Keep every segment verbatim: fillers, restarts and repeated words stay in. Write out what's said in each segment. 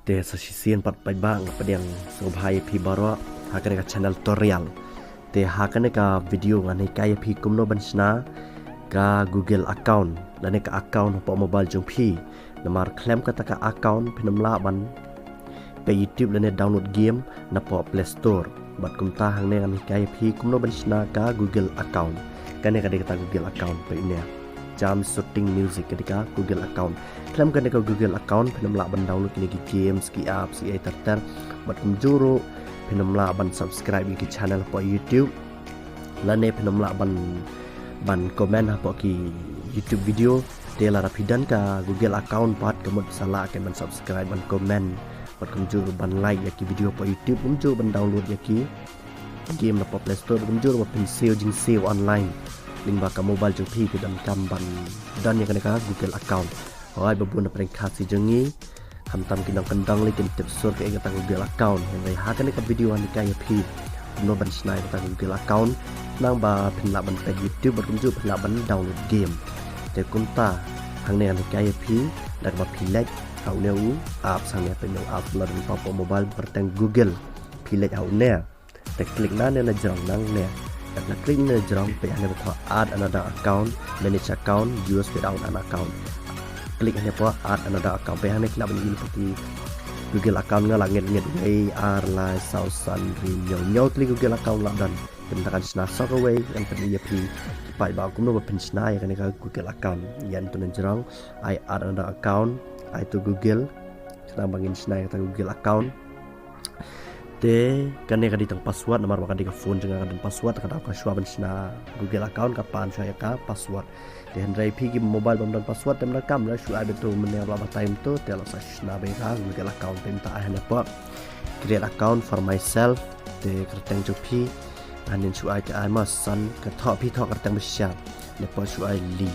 Te sa shisien pat paidbah nga pdiang sngewbha ïa phi baroh ha kane ka channel tutorial. Te ha kane ka video ngan hikai ïa phi kumno ban shna ka Google account lane ka account hapoh mobile jong phi. Namar khlem kata ka account phin ym lah ban peit YouTube lane download game napoh Play Store. Bad kumta hangne ngan hikai ïa phi kumno ban shna ka Google account. Kane ka dei kata Google account peit ne. Jam Shooting Music ka dei ka Google account. Khlem kane ka Google account phin ym lah ban download kine ki games, ki apps, ki ai ter ter. Bad kumjuh ruh phin ym lah ban subscribe ïa ki channel hapoh YouTube. Lane phin ym lah ban ban comment hapoh ki YouTube video. Te lada phi don ka Google account pat ka mut sa lah ka ban subscribe, ban comment, bad kumjuh ruh ban like ïa ki video hapoh YouTube, kumjuh ban download ïa ki game napoh Play Store, kumjuh ruh ban phin siew jingsiew online lyngba ka mobile jong phi. Phi donkam ban don ïa kane ka Google account. Hooid, ba bun na pdeng Khasi jong ngi khamtam ki nongkyndong lei kim tip sur kaei kata Google account. Hynrei ha kane ka video ngan hikai ïa phi kumno ban shna ïa kata Google account, khnang ba phin lah ban peit YouTube bad kumjuh phin lah ban download game. Te kumta hangne ngan hikai ïa phi da kaba phi leit ha une u apps hangne, peit ne u apps ba la don hapoh mobile ba kyrteng Google. Phi leit ha une. Te click na ne na jrong nangne. Te na click ne na jrong, peit hangne ba thoh add another account, manage account, use without an account. Click hangne ba thoh add another account. Peit hangne phi lah ban ïohi ki Google account nga la ngeit ngeit, wei, ar, lai, saw, san, ri, hynñiew. Hynñiew tylli Google account la don. Te mynta kan shna sa kawei, ngan pyni ïa phi paidbah kumno ba phin shna ïa kane ka Google account. Ïa to na jrong, ai add another account, ai to Google. Khnang ba ngin shna ïa kata Google account. Te kane ka dei tang password, namar ba ka dei ka phone jong nga ka don password, ka daw ka shuwa ban shna Google account ka pan shuwa ïa ka password. Te hynrei phi ki mobile bym don password te ym donkam, la shu ai beit to mynne la batai mynto, te la sa shna beit ka Google account. Te mynta ai hangne ba thoh create account for myself, te kyrteng jong phi. Hangne shu ai ka ai ma San, ka thoh phi thoh kyrteng ba shisha. Hangne ba thoh shu ai Li.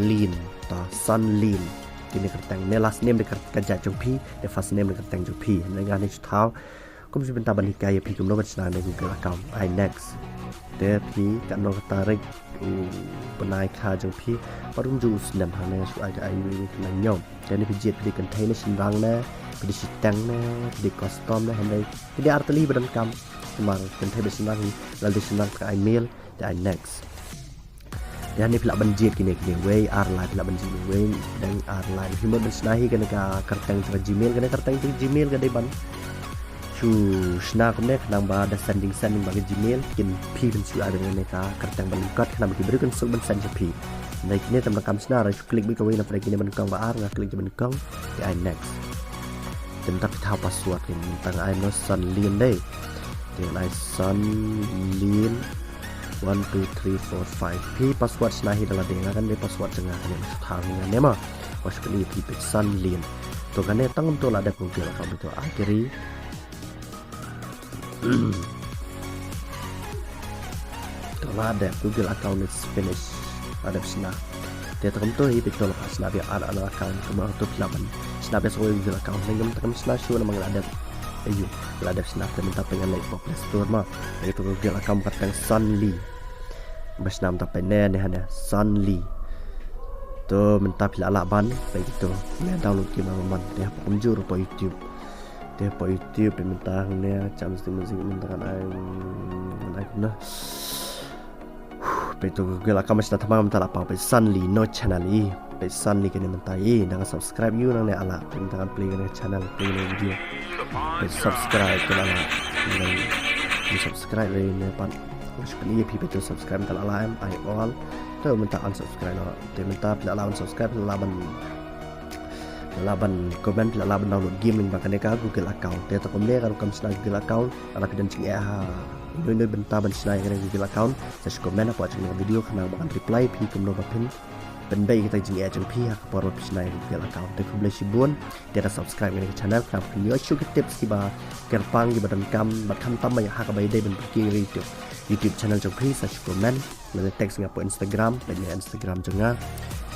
Lin, ta San Lin. Kine kyrteng, ne last name dei kyr-, ka jait jong phi, ne first name dei kyrteng jong phi. Ne nga ne shu thaw. Kum shu bynta ban hikai ïa phi kumno ban shna ne Google account. Ai next. Te phi katno ka tarik u bnai kha jong phi. Bad kumjuh u snem, hangne shu ai ka ai u khyndai hynñiew. Te ne phi jied phi dei kynthei ne shynrang ne, phi dei shiteng ne, phi dei custom ne, hangne phi dei ar tylli ba donkam. Namar kynthei bad shynrang, lada dei shynrang te ka ai male, te ai next. Te hangne phi lah ban jied kine kine, wei, ar, lai, phi lah ban jied wei, dang, ar, lai. Phi mut ban shna hi kane ka kyrteng jong ka Gmail, kane ka kyrteng jong ka Gmail ka dei ban shu shna kumne khnang ba da send jingsend ba ka Gmail kin phi phin shu ai kane ka kyrteng ban lyngkot khnang ba ki briew kin suk ban send sha phi. Hynrei kine te ym donkam shna, ra shu click beit kawei na pdeng kine ba nyngkong ba ar, nga click beit nyngkong, te ai next. Te mynta phi thaw password, te mynta nga ai ma San Lin dei. Te nga ai San Lin one two three four five. Phi password shna hi da lade, nga kane password jong nga kane, shu thaw hi nga ne ma. Wat shu pyni phi peit San Lin. To kane tang kumto la dep Google account, to agree. To la dep, Google account is finished. La dep shna. Te to kumto hi peit, to la shna beit add another account. Kumba to phi lah ban shna beit sa kawei Google account. Ngan ym tang shna shuh namar nga la dep. Ayu, la dep shna. Te mynta peit ngan leit hapoh Play Store ma. Te to Google account ba kyrteng San Li. Ba shna mynta peit ne, ne hangne San Li. To mynta phi lah lah ban peit to. Ne download ki ma man. Te hapoh kumjuh ruh hapoh YouTube. Te hapoh YouTube peit mynta hangne Jam Shooting Music mynta ngan ai, ngan ai kumne. Peit to Google account ba shna thymmai mynta la paw, peit San Li, no channel i. Peit San Li kane mynta i, dang subscribe ïa u nangne ala. Peit mynta ngan play kane channel, play kane video. Peit subscribe kane ala. Ngan subscribe lei ne pat. Wat shu pyni ïa phi peit to subscribe mynta la ala em, ai all. To mynta unsubscribe noh. Te mynta phi lah lah ban subscribe, lah ban, lah ban comment, lah lah ban download game lyngba kane ka Google account. Te to kumne ka rukom shna Google account, lada phi don jingeh ha ino ino bynta ban shna ïa kane Google account, sa shu comment hapoh jong ka video khnang ba ngan reply phi kumno ba phin pynbeit ïa kita jingeh jong phi ha ka por ba phi shna ïa Google account. Te khublei shibun. Te da subscribe ïa kane ka channel khnang ba phin ïoh shuh ki tips kiba kyrpang kiba donkam bad khamtam ba ïa ha kaba ïadei ban pyrkiew ïa ka YouTube, YouTube channel jong phi, sa shu comment. Lane text nga hapoh Instagram, peit nga Instagram jong nga.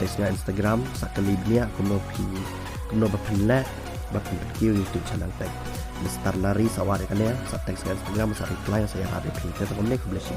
Text nga Instagram, sa kylli bniah kumno phi, kumno ba phin leh ba phin pyrkiew YouTube channel peit. Mister Nari sa wad ïa kane, sa text nga Instagram, sa reply, sa ïarap ïa phi. Te to kumne, khublei shibun.